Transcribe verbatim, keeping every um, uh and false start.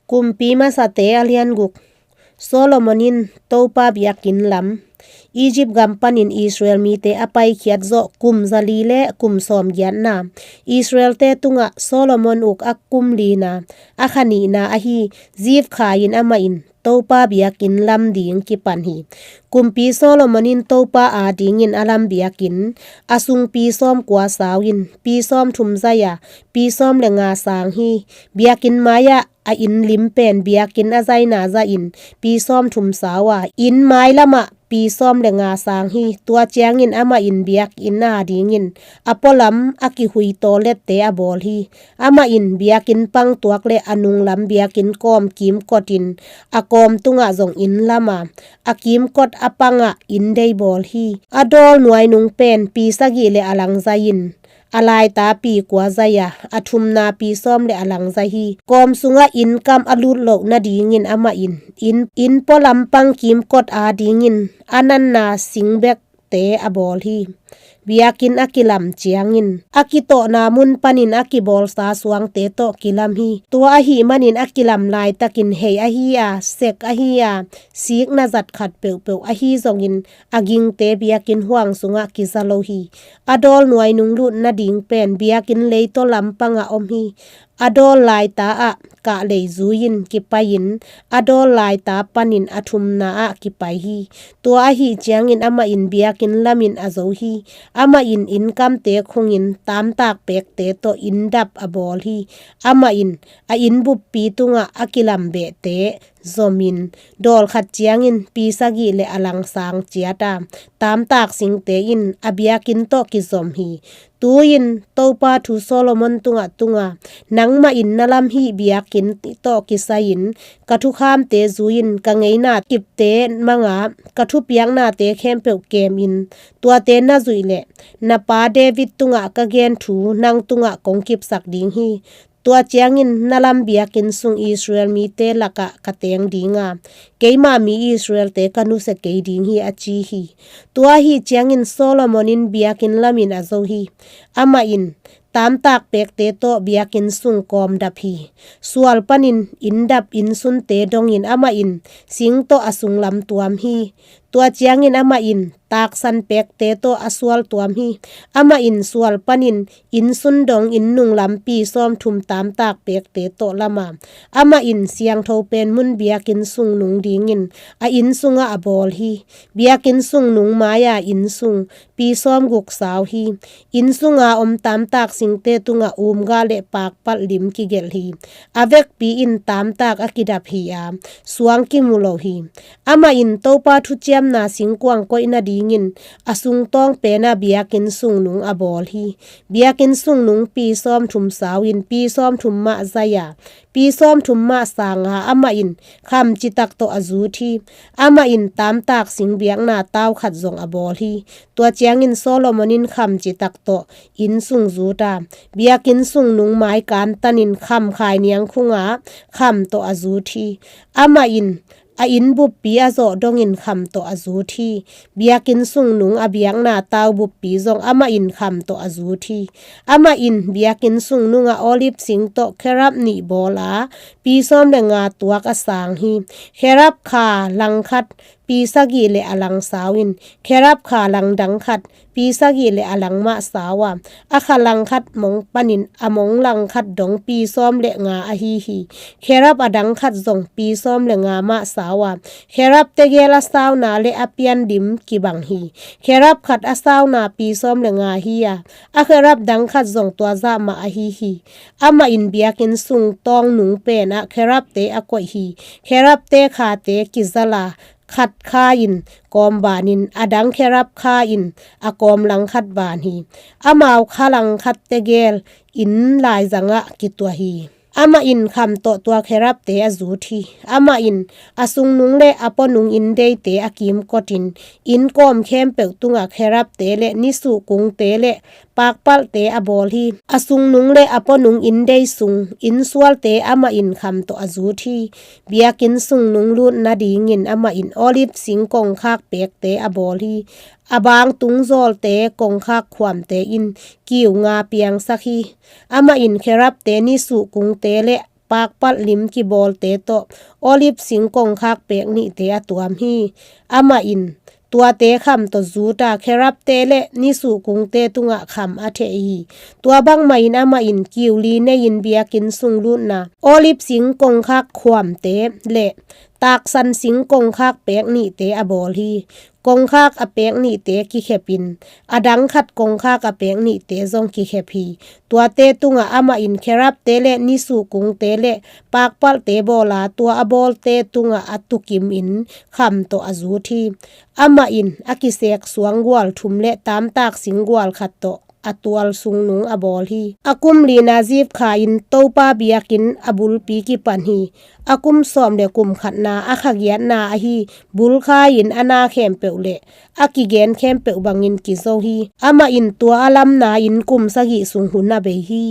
Kumpi Masate a lian guk. Solomon in Topa biakinn lam. Egypt gam panin Israel mite a paikhiat zawh kum zali le kum sawmgiatna, Israelte tungah Solomon uk a kum lina, a kha nihna ahi Zif kha in amah in Topa biakinn lam ding kipan hi. Kumpi Solomon in Topa adingin a lam biakinn, a sung pi sawmkua sau in, pi sawmthum zai a, pi sawm le nga sang hi. Biakinn mai-ah a inn lim pen biakinn a zaina zahin pi sawmthum sau a, inn mai lamah pi sawm le nga sang hi. Tua ciangin amah in biakinn adingin a pualam a kihui tawlette a bawl hi. Amah in biakinn pang tuak le a nunglam biakinn kawm kimkotin, a kawm tungah zong inn lama a kimkot a pangah inn dei bawl hi. A dawl nuainung pen pi sagih le a lang zai in, a laita pi kua zai a, a thumna pi sawm le a lang zai hi. Kawm sungah inn kam a lut loh nadingin amah in inn, inn pualam pang kimkot adingin a nanna sing bekte a bawl hi. Biakinn a kilam ciangin a kitawhna mun panin a kibawlsa suangte tawh kilam hi. Tua ahih manin a kilam laitakin hei ahi a, sek ahi a, sikna zat khat peuhpeuh ahi zongin a gingte biakinn huang sungah kiza lo hi. A dawl nuainung lut nading pen biakinn leitaw lampangah om hi. A dawl laita ah kahlei zui-in kipai-in a dawl laita panin a thumna ah kipai hi. Tua ahih ciangin amah in biakinn lamin a zo hi. Amah in inn kamte khungin tamtak pekte tawh inn dap a bawl hi. Amah in a inn buppi tungah a kilam behte zomin, dawl khat ciangin pi sagih le a lang sang ciat a, tamtak singte in a biakinn tawh kizom hi. Tu-in Topa thu Solomon tungah tung a, nangmah in na lam hih biakinn tawh kisai-in ka thukhamte zui-in ka ngeina kipte mang a, ka thupiaknate khempeuh kemin, tuate na zuih leh na pa David tungah ka gen thu nang tungah kong kipsak ding hi. Tua ciangin na lam biakinn sung Israel mite lakah ka teng ding a, keima mi Israelte ka nusia kei ding hi, a ci hi. Tua ahih ciangin Solomon in biakinn lamin a zo hi. Amah in tamtak pekte tawh biakinn sung kawm dap hi. Sual panin inn dap innsunte dongin amah in sing tawh a sunglam tuam hi. Tua ciangin amah in taksan pekte tawh a sual tuam hi. Amah in sual panin innsun dong inn nunglam pi sawmthum tamtak pekte tawh lam a, amah in siangtho pen mun biakinn sung nung dingin a inn sungah a bawl hi. Biakinn sung nung mai-a inn sung pi sawmguk sau hi. Inn sunga om tamtak singte tungah umgah le pakpalh lim kigelh hi. A vekpi in tamtak a kidap hi a, suang kimu lo hi. Amah in Topa thuciamna singkuang koih nadingin a sungtawng pena biakinn sung nung a bawl hi. Biakinn sung nung pi sawmthum sau in pi sawmthum mah zai a, pi sawmthum mah sang a, amah in kham citak tawh a zut hi. Amah in tamtak sing biakna tau khat zong a bawl hi. Tua ciangin Solomon in kham citak tawh inn sung zut a, biakinn sung nung mai kantanin kham khai niangkhung a kham tawh a zut hi. Amah in a inn buppi a zawh dongin kham tawh a zut hi. Biakinn sung nung a biakna tau buppi zong amah in kham tawh a zut hi. Amah in biakinn sung nungah olive sing tawh kherab nih bawl a, pi sawm le nga tuak a sang hi. Kherab kha langkhat pi sagih le a lang sau in, kherab kha langdang khat pi sagih le a lang mah sau a, a kha langkhat mong panin a mong langkhat dong pi sawm le nga ahi hi. Kherab a dang khat zong pi sawm le nga mah sau a, kherab tegel a sauna le a pian dim kibang hi. Kherab khat a sauna pi sawm le nga hi a, a kherab dang khat zong tua zah mah ahi hi. Amah in biakinn sung tawng nung penah kherabte a koih hi. Kherabte khate kizal a, khat kha in kawm banin a dang kherab kha in a kawm langkhat ban hi. Amau kha langkhat tegel inn laizangah kituah hi. Amah in kham tawh tua kherabte a zut hi. Amah in a sungnung le a puanung inn deite a kimkotin, inn kawm khempeuh tungah kherabte le nisuh kungte le pakpalhte a bawl hi. A sungnung le a puanung inn dei sung inn sualte amah in kham tawh a zut hi. Biakinn sungnung lut nadingin amah in olive sing kongkhak pekte a bawl hi. A bangtung zawlte kongkhak khuamte in kiu nga piangsak hi. Amah in kherabte nisuh kungte le pakpalh lim kibawlte tawh olive sing kongkhak pek nihte a tuam hi. Amah in tuate kham tawh zut a, kherubte le nisuh kungte tungah kham a theh hi. Tua bangmah in amah in kiu li nei-in biakinn sung lutna olive sing kongkhak khuamte le taksan sing kongkhak pek nihte a bawl hi. Kongkhak a pek nihte kikhepin, a dang khat kongkhak a pek nihte zong kikhep hi. Tuate tungah amah in kherubte le nisuh kungte le pakpalhte bawl a, tua a bawlte tungah a tukimin kham tawh a zut hi. Amah in a kisek suang gual thum le tamtak sing gual khat tawh a tual sungnung a bawl hi. A kum lina Zif kha in Topa biakinn a bulpi kipan hi. A kum sawm le kum khatna, a kha giatna ahi bul kha in a na khempeuh le a kigen khempeuh bangin kizo hi. Amah in tua a lamna in kum sagih sung hun a bei hi.